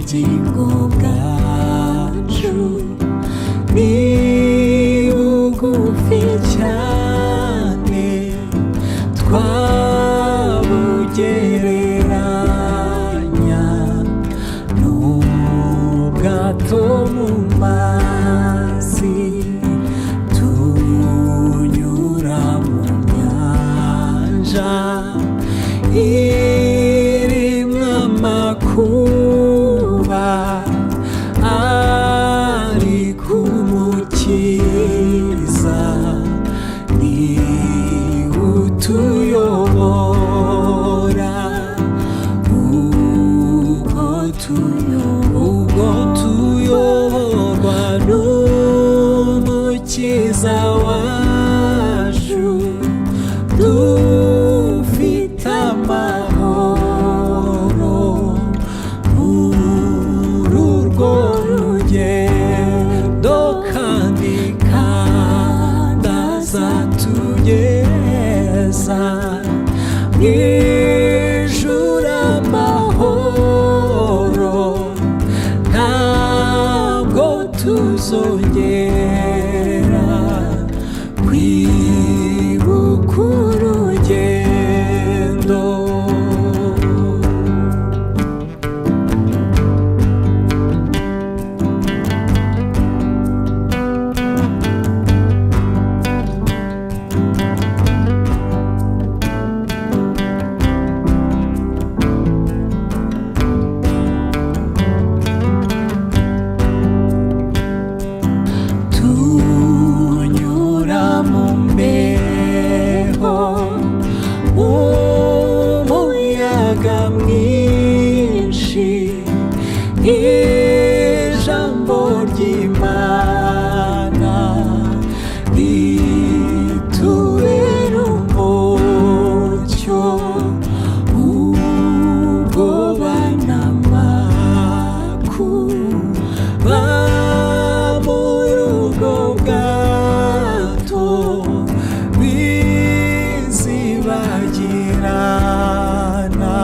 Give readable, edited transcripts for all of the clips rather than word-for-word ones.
Ubugingo bwacu ni bugufi cyane, twabugereranya n'ubwato mu mazi. Tunyura mu nyanja irimwo amakuba, ariko Umukiza ni utuyobora. Ubwo tuyoborwa n'Umukiza wacu, dufite amahoro muri urwo rugendo, kandi azatugeza mu ijuru amahoro. Ntabwo tuzongera kwibuka urugendo. Tunyura mu mbeho, mu muyaga mwinshi, ijambo ry'Imana ritubera umucyo. Ubwoba n'amakuba muri ubwo bwato bizibagirana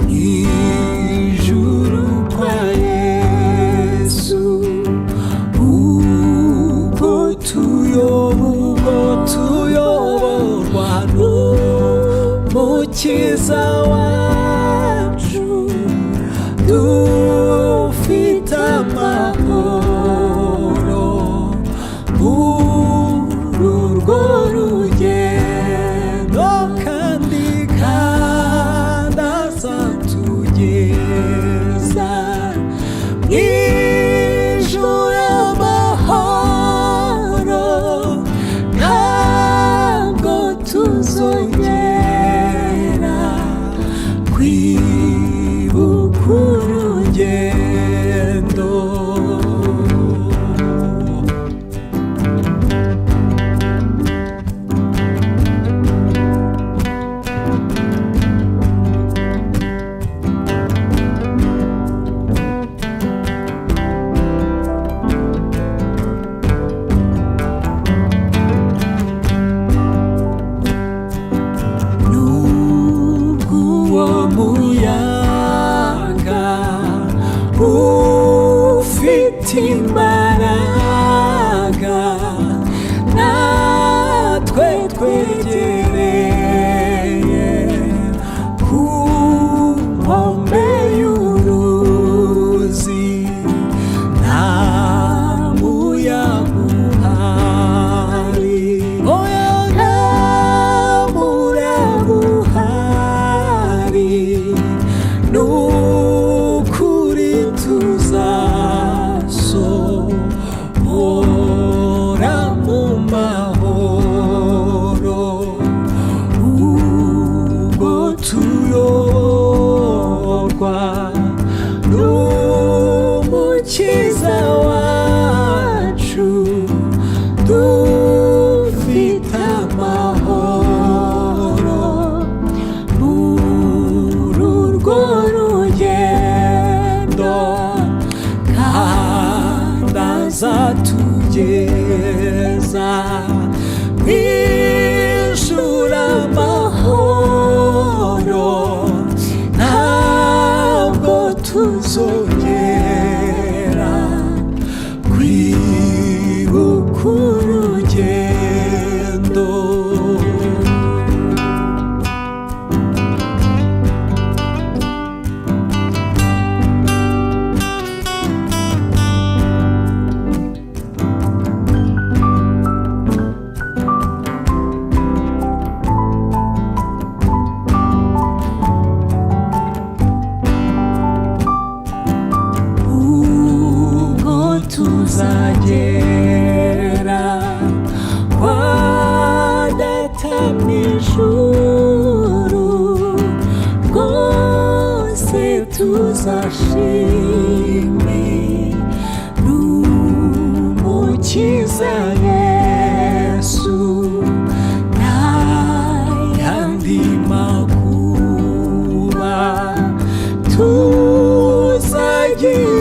ijuru kwa Yesu. Ubwo tuyoborwa n'Umukiza wacu, dufite amahoro muri urwo rugendo, kandi azatugeza mu ijuru amahoro. Ntabwo tuzongera kwibuka urugendo. Nubwo uwo muyaga ufite imbaraga, natwe twegereye ku nkombe y'uruzi, nta muyaga uhari, oya, nta muraba uhari. Nukuri tuzasohora mu mahoro. Ubwo tuyoborwa n'Umukiza wacu, dufite amahoro muri urwo rugendo, kandi azatugeza mu ijuru amahoro. Ntabwo Tuzongera kwibuka urugendo. Ubwo tuzagera kwa Data mu ijuru, rwose tuzashimira Umukiza Yesu n'ayandi makuba tuzagira.